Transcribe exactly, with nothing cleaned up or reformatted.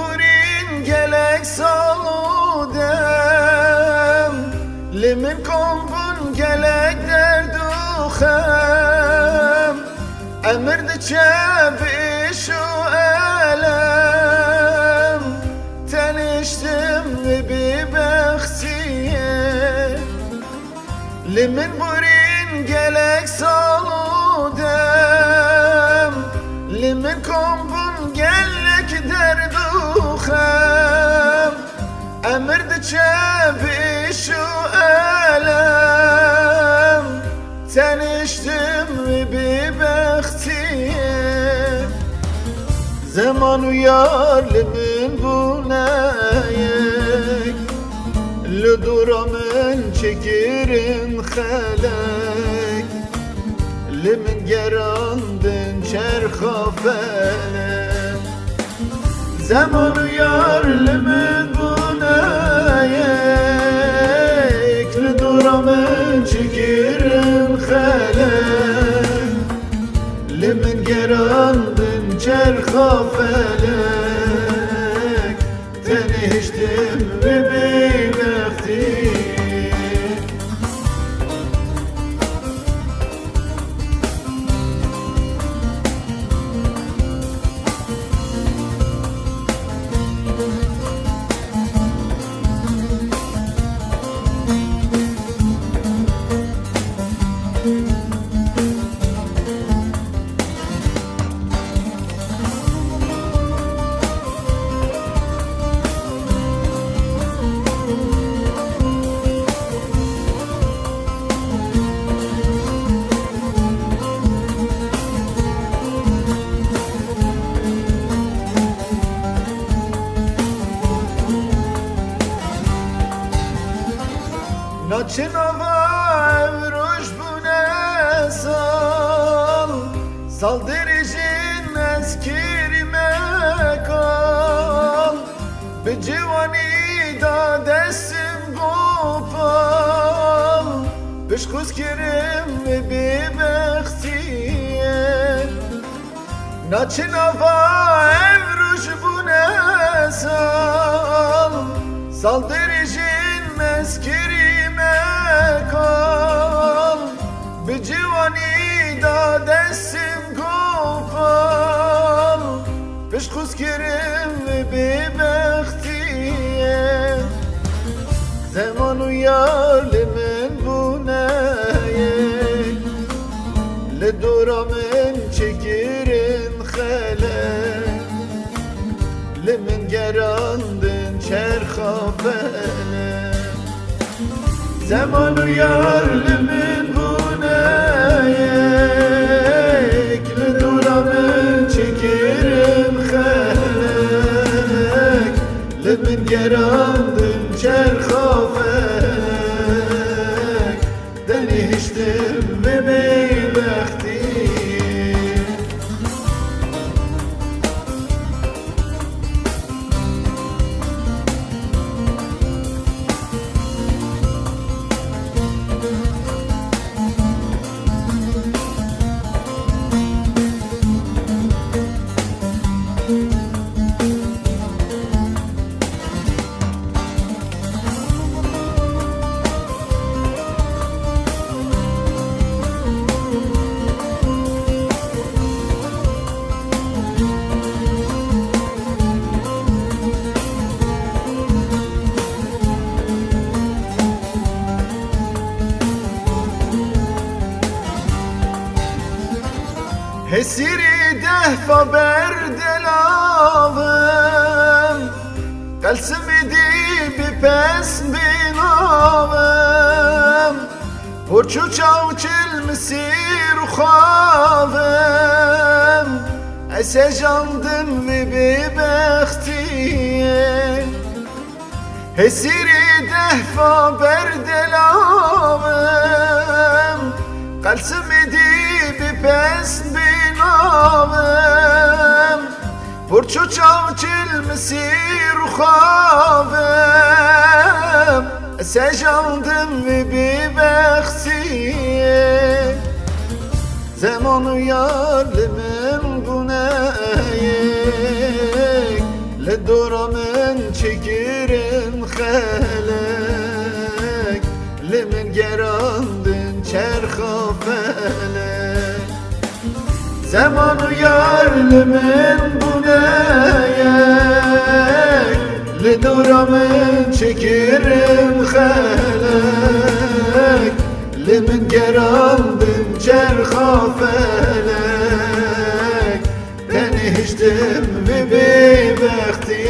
Borîn gelek sal û dem, li min kom bûn gelek derd û xem. Emir diçe bi îş û elem, teniştim bi bextiyê. Li min borîn gelek sal û dem, li min kom bûn gelek derd û xem. Emir diçe bi îş û elem, teniştim bi bextiyê. Zeman û yar li min bûne yek, li dora min çêkirin xelek, li min gerandin çerxa felek. Zeman û yar li min bûne yek, li dora min çêkirin xelek, li min gerandin çerxa felek, teniştim bi bêbextî. Na çi nava ev roj bûne sal, sal dirêjin ez kirî me kal. Bi ciwanî da destim gopal, pişt xwist kirim bêbextiyê. Na çi nava ev roj bûne sal, sal dirêjin ez kirî me kal. Bi ciwanî da destim gopal, pişt xwist kirim bêbextiyê. Zeman û yar li min bûne yek, li dora min çêkirin xelek, li min gerandin çerxa felek. Zeman û yar li min bûne yek, li dora min çêkirin xelek, li min gerandin çerxa felek, teniştim bi bêbextî. Hesîrî dehfa ber delavim, qelsimî dî bi pes bînavim. Porçû çaw çil misîr û xavim, ez sejandim vê bêbextiyê. Hesîrî dehfa ber delavim, qelsimî dî bi pes bînavim. Porçû çaw çil misîr û xavim, sejandim vê bêbextiyê. Zeman û yar li min bûne yek, Li dora min çêkirin xelek, li min gerandin çerxa felek. Zeman û yar li min bûne yek, li dora min çêkirin xelek, li min gerandin çerxa felek. Tenê hiştim vê bêbextî.